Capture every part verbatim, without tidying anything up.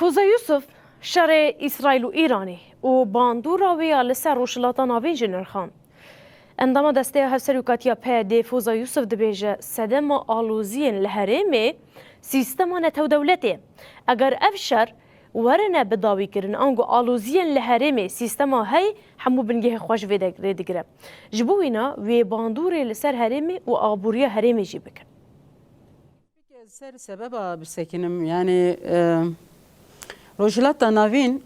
Foza Yusuf şerê Îsraîl û Îranê û bandora wê ya li ser Rojhilata Navîn jî nirxand. Endama Desteya Hevserokatiya P Y D Foza Yusuf dibêje, sedema aloziyên li herêmê sîstema netewdewletê ye. Eger ev şer werine bidawîkirin, ango aloziyên li herêmê sîstema hey hemû bingehê xwe ji vê de rê digire. Ji bo wîna wê bandorê li ser herêmê û aboriya herêmê jî bikin. Ser sebeba bisekinim, yani, e, Rojhilata Navîn,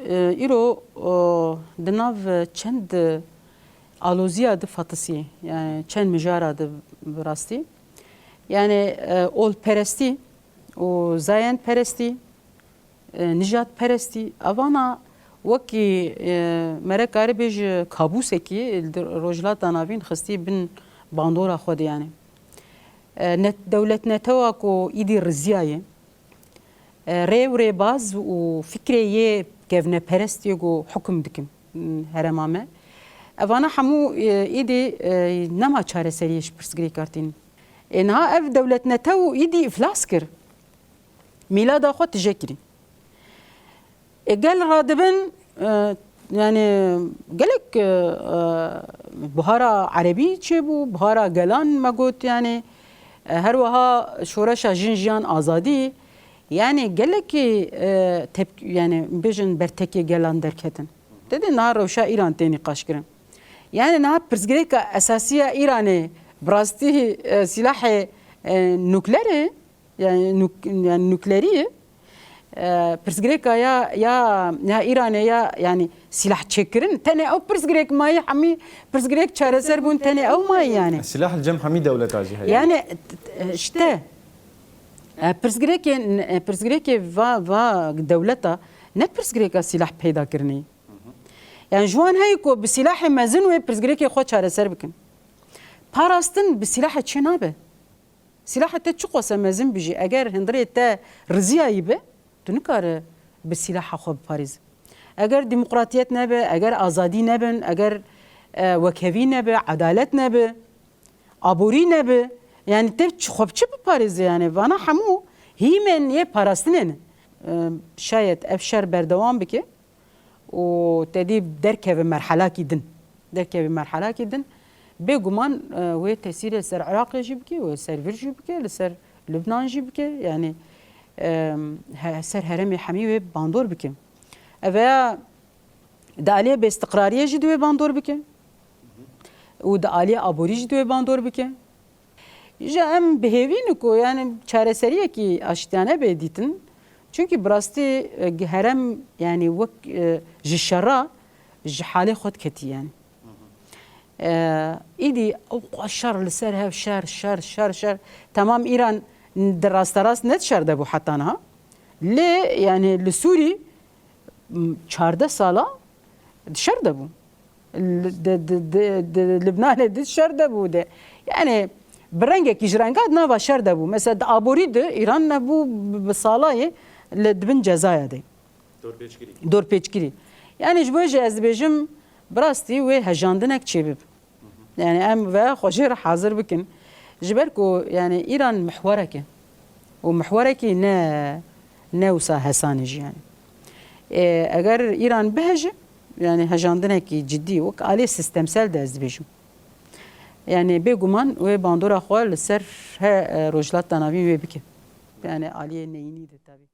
e, îro, o, di nav çend aloziya di fatisî, yani çend mijara di bi rastî. Yani, e, olperestî û zayendperestî, e, nijadperestî, evana wekî, e, mere karibê ji kabûsekî li Rojhilata Navîn xistî bin bandora xwe de yani. E, net-, dewletnetewa ku îdî riziyaye, e, rê û rêbaz û fikrê yê kevneperest yê ku hukum dikin, m, herema me. Evana hemû, e, îdî, e, nema çareseriyê ji pirsgirêka tînin. Ê niha ev dewletnetew îdî îflas kir. Mîlada xwe tije kirî. Ê gel radibin, e, yani gelek, e, e, buhara erebî çêbû, buhara gelan me got yani, e, her wiha şoreşa jin jiyan azadî, yani gelekî, e, tep-, yani bêjin bertekê gelan derketin. Tedê niha rewşa Îran tê nîqaşkirin. Yani niha pirsgirêka esasî ya Îranê bi rastî, e, sîlahê, e, nuklerê, yani, nuk, yani nuklerî ye. E, pirsgirêka ya, ya, ya Îranê ya, yani silah çêkirin. Tenê ew pirsgirêk mayî, hemî pirsgirêk çareser bûn, tenê ew mayî yani. Silah li cem hemî dewleta jî heye. Yani, t-, t-, işte, e, pirsgirêkê, e, pirsgirêkê va, va dewleta ne pirsgirêka silah peyda kirinê. Yani ji wan heye ku bi silahê mezin wê pirsgirêkê xwe çareser bikin. Parastin bi silahê çê nabe. Silaha te çiqasa mezin bijî, eger hundirê te riziyayî be, tu nikare bi silaha xwe biparêze. Eger demokratiyet nebe, eger azadî nebin, eger, e, wekhevî nebe, edalet nebe, aborî nebe, yani te çi, xwe bi çi biparêze yani? Vana hemû hîmên yê parastinê ne. E, şayet ev şer berdewam bike, û te dî derkeve merhelakî din. Derkeve merhelakî din. Bêguman, e, wê tesîrê ser Iraqê jî bike, wê ser vir jî bike, li ser Lubnan jî bike. Yani, e, he-, ser herêmê hemî wê bandor bike. Ev ya di aliyê bêstiqrariyê jî divê bandor bike. Û di aliyê aborî jî divê bandor bike. Îja em bi hêvî ne ku yani çareseriyekî aştiyane bê dîtin. Çunkî bi rastî, e, herem yani wek, e, ji şera ji halê xwe diketî yani. E, îdî ew qas şer li ser hev şer, şer, şer, şer. Temam Îran di rasterast ne di şer de bû heta niha. Lê yani li Sûrî, m, çardeh sala di şer de bû. Li, di, di, di, di Libnanê di şer de bû de. Yani bi rengekî ji renga di nava şer de bû. Mesela di aborî de Îran nebû bi, bi salayê li, di bin cezaya de. Dorpêçkirî. Dorpêçkirî. Yani ji bo jî ez dibêjim bi rastî wê hejandinek çêbib. Yani em ve xwe jê re hazir bikin. Ji ber ku yani Îran mihwerek e. Û mihwerekî ne, ne wisa hesan e jî yani. E, eger Îran biheje, yani hejandinekî cidî wek aliyê sistemsel de ez dibêjim. Yani bêguman wê bandora xwe li ser he, e, Rojhilata Navîn wê bike. Yani aliyê neyînî de tabii.